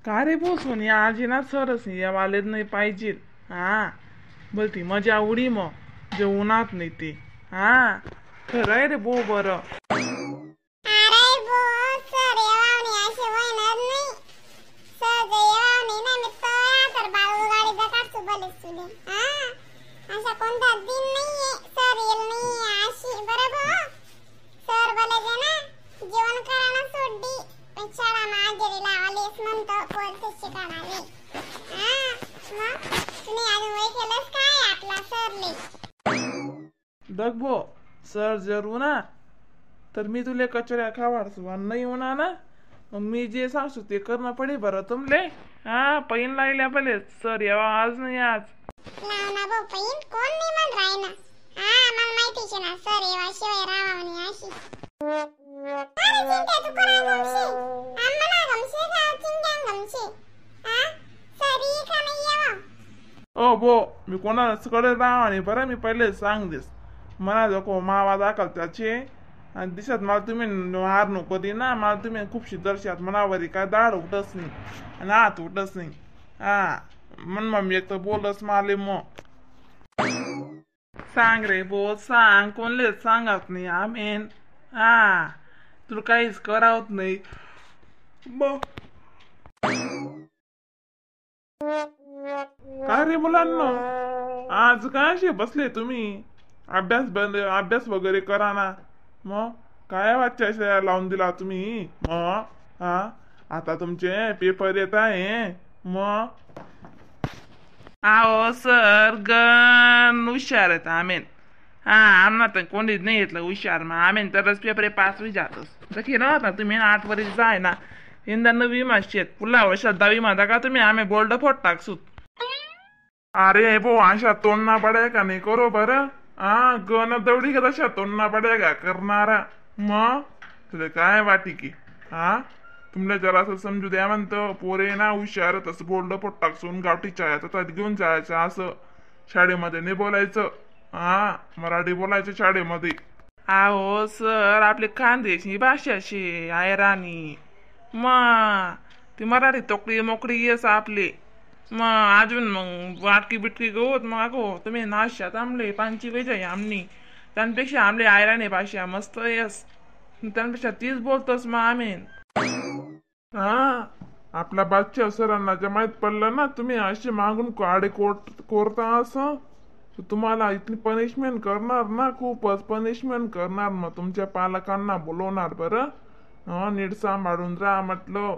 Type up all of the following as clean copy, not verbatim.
का रे भाऊ सोनिया, आज ना सरच येवालेच नाही पाहिजे. हा बोलती मजा उडी मग जे उन्हात नाही ते. हा खरं आहे रे भाऊ. बरं अरे भो सर येवावणी अशी होईनाच नाही. सर जे येवावणी ना मी तर बाळू गाडीचा काढतो भले सुले. हा अशा कोणता दिन नाहीये सर येईल नाही अशी. बरं सर भले जे ना जेवण करायला सोडली पण शाळा मागेरी लावालीस म्हणतो कोणते शिकाणाले. हा मग तुम्ही अजून वय केलंस काय आपला सरले? बघ भो सर जर ना तर मी तुले कचऱ्या खावाडसू आणि नाही होणार ना मग मी जे सांगतो ते करणं पडे बरं तुमले. हा पैन लागल्या पहिले सर येवा आज नाही आज. लाव ना भाऊ पैन कोण नाही म्हण राय ना. हा मला माहितीच ना सर येवा शिवाय राहावणी अशी. अरे चिंता तू करा गमशे आम्हाला ना गमशे गाव चिंग्या गमशे. हा सर का नाही येवा? ओ बो मी कोणाकडे राहा आणि बरं मी पहिले सांग देस मला नको मावा दाखल त्याचे आणि दिसत मला तुम्ही हार नको दे ना मला तुम्ही खूप शिदर्शात मनावरी काय दाढ उठच नाही आणि हात उठच नाही. हा मन मम्मी एक तर बोलस माले मग सांग रे बो सांग कोणले सांगत नाही आमेन. हा तुला काहीच करावत नाही मग. काय रे मुलांनो आज काय असे बसले तुम्ही? अभ्यास बंद अभ्यास वगैरे करा ना. मग काय वाचायचं लावून दिला तुम्ही मग? हा आता तुमचे पेपर येत आहे मग. आहो सर गण हुशार आहेत आमेन. हा आम्हाला तर कोणीच नाही घेतलं हुशार मग आमेन तरच पेपर पास होई जातोस. तर ना आता तुम्ही 8 वर्ष जाय ना यंदा नवी मा शेत पुढल्या वर्षात 10वी मा का तुम्ही आम्ही गोल्ड फोट टाकसूत. अरे भो अशा तोंडना पड्या का नाही करो बरं. हा गण दौडी का तशा तोंडना पड्या का करणारा मग तुला काय वाटी की? हा तुमला जरासं समजू द्या म्हणतं पोरे ना हुशार तसं बोललं पोट टाकसून गावठी चाय तर घेऊन जायचं असं शाळेमध्ये नाही बोलायचं. हा मराठी बोलायचं शाळेमध्ये. आहो सर आपली खानदेशी भाषा शे आहे राणी मग ती मराठी तोकडी मोकळी येस आपली मग अजून मग वाटकी बिटकी गवत मग अगो तुम्ही नाश्यात आमले पांची वेज आमनी त्यांपेक्षा आमले आयराणी भाषा मस्त येस त्यांपेक्षा तीच बोलतोस मग आम्ही. हा आपल्या बादशाह सरांना जे माहीत पडलं ना तुम्ही असे मागून आडे कोट कोरता असं तर तुम्हाला इथली पनिशमेंट करणार ना खूपच पनिशमेंट करणार मग तुमच्या पालकांना बोलवणार बरं. हा नीट सांभाळून राहा म्हटलं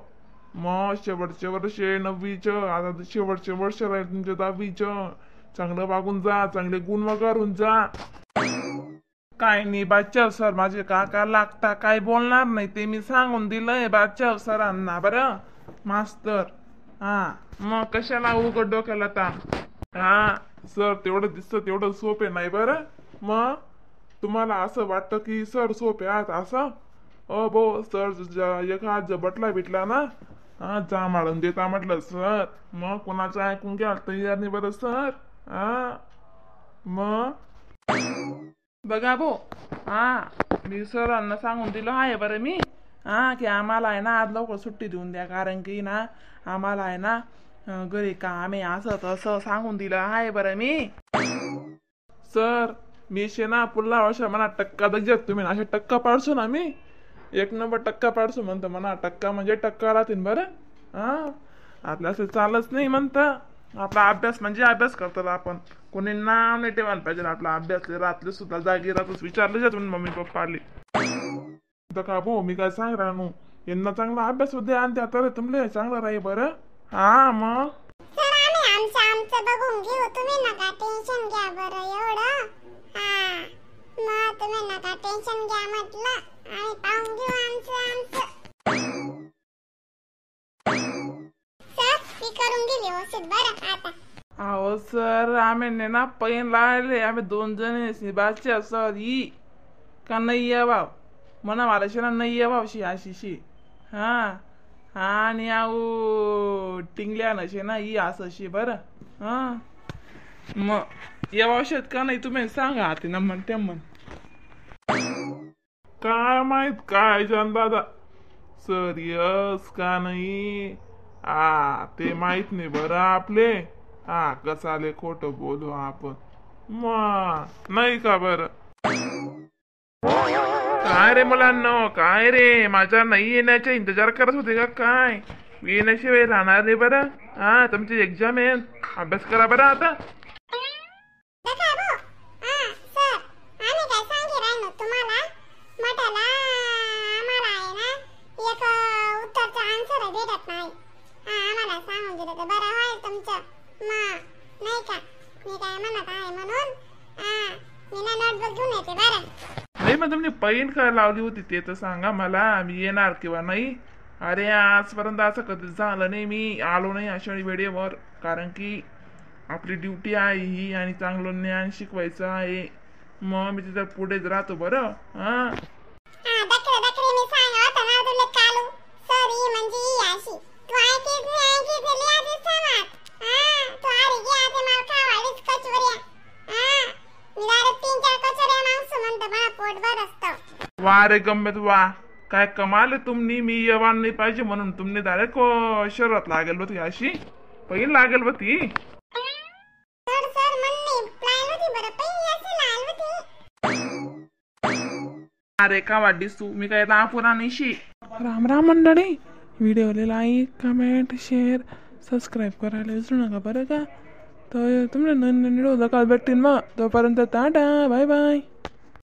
मग. शेवटचे वर्ष 9वीचं आता शेवटचे वर्ष राहील तुमच्या 10वीचं. चांगलं वागून जा चांगले गुण वगैरे जा. काय नाही बादशाह सर माझे काका लागता काय बोलणार नाही ते मी सांगून दिलंय बादशाह सरांना बरं मास्तर. हा मग कशाला उघड डोक्याला ताण. हा सर तेवढं दिसतं तेवढं सोपे नाही बरं. मग तुम्हाला असं वाटतं की सर सोपे आहात असं? अ भो सर एक हात जबटला भेटला ना हा जा माळून देता म्हटलं सर. मग कोणाचं ऐकून घ्या तयार नाही बरं सर. हा मग बघा भो हा मी सरांना सांगून दिलं आहे बरं मी. हा की आम्हाला आहे ना आज लवकर सुट्टी देऊन द्या कारण की ना आम्हाला आहे ना घरी काम आहे असं तसं सांगून दिलं आहे बरं मी. सर मी शे ना पुढल्या वर्षा म्हणा टक्का दगजात तुम्ही अशा टक्का पाडसो ना मी एक नंबर टक्का पाडसो म्हणतो म्हणा टक्का म्हणजे टक्का राहतील बरं. हा आपल्या असं चालत नाही म्हणतं आपला अभ्यास म्हणजे अभ्यास करतात आपण कोणी नाव नाही ठेवायला पाहिजे आपला अभ्यास रात्री सुद्धा जागी राहतोच विचारलं जात मम्मी पप्पा आले तर का भाऊ मी काय सांग राहणू यांना चांगला अभ्यास होते आणि त्या तर तुमले चांगलं राहील बरं. हा मग सर आम्ही आमचं आमचं बघून घेऊ तुम्ही नका टेन्शन घ्या बरं एवढं. हा मग तुम्ही नका टेन्शन घ्या म्हटलं आम्ही पाहून घेऊ आमचं आमचं. सर मी करून गेली व्यवस्थित बरं आता. अहो सर आम्ही ना पैन लावले आम्ही 2 जण बादशाह सर ई का नाही येवाव म्हणा मला ना नाही येवाव शी अशी शी. हा आणि आहो टिंगल्या नशे ना ई असं शी बरं. हा मग येवाव शेत का नाही तुम्ही सांगा ते ना म्हणते म्हण काय माहित काय जाण दादा सर यस का नाही. हा ते माहित नाही बरं आपले. हा कसाले खोटं बोलू आपण मग नाही का बरं? काय रे मुलांनो, काय रे माझ्या नाही येण्याचा इंतजार करत होते का काय? येण्याशिवाय राहणार नाही बरं. हा तुमची एक्झाम आहे, अभ्यास करा बरं आता. दखा भो. हा सर आम्ही काय सांगे राहिलो तुम्हाला मटाला आम्हाला आहे ना एक उत्तरचा आन्सर भेटत नाही. हा आम्हाला सांगून दिलं तर बरं होईल तुमचं मग नाही का? मी काय म्हणत आहे म्हणून हा मी ना नोटबुक घेऊन येते बरं. नाही मग तुम्ही पैन काय लावली होती ते तर सांगा मला, मी येणार किंवा नाही. अरे आजपर्यंत असं कधीच झालं नाही, मी आलो नाही अशा वेळेवर, कारण की आपली ड्युटी आहे ही आणि चांगलं ज्ञान शिकवायचं आहे, मग मी तिथं पुढेच राहतो बरं. हा हा दखरे दखरे मी सांगा होता ना तुला कालू सर ही म्हणजे ही अशी तू ऐकीच नाही ऐकीच नाही लिहायची समात. हा तू आरी घ्या ते मला खावाडीच कचोऱ्या. हा मी डायरेक्ट 3-4 कचोऱ्या मागसू म्हणतो मला पोटभर असतं. वा रे गंमत वा, काय कमाल आहे तुमनी. मी येवान नाही पाहिजे म्हणून तुमने डायरेक्ट शहरात लागेल होती अशी पैन लागेल होती. सर सर म्हणणे प्लान होती बरं पैन अशी लाल होती. अरे का वाढलीस तू, मी काय रापुरा नाही शी. राम राम मंडळी, व्हिडिओला like comment share subscribe करायला विसरू नका बरं का. तर तुमच्या नवीन नवीन व्हिडिओ काल भेटतील मग, तोपर्यंत tata bye bye.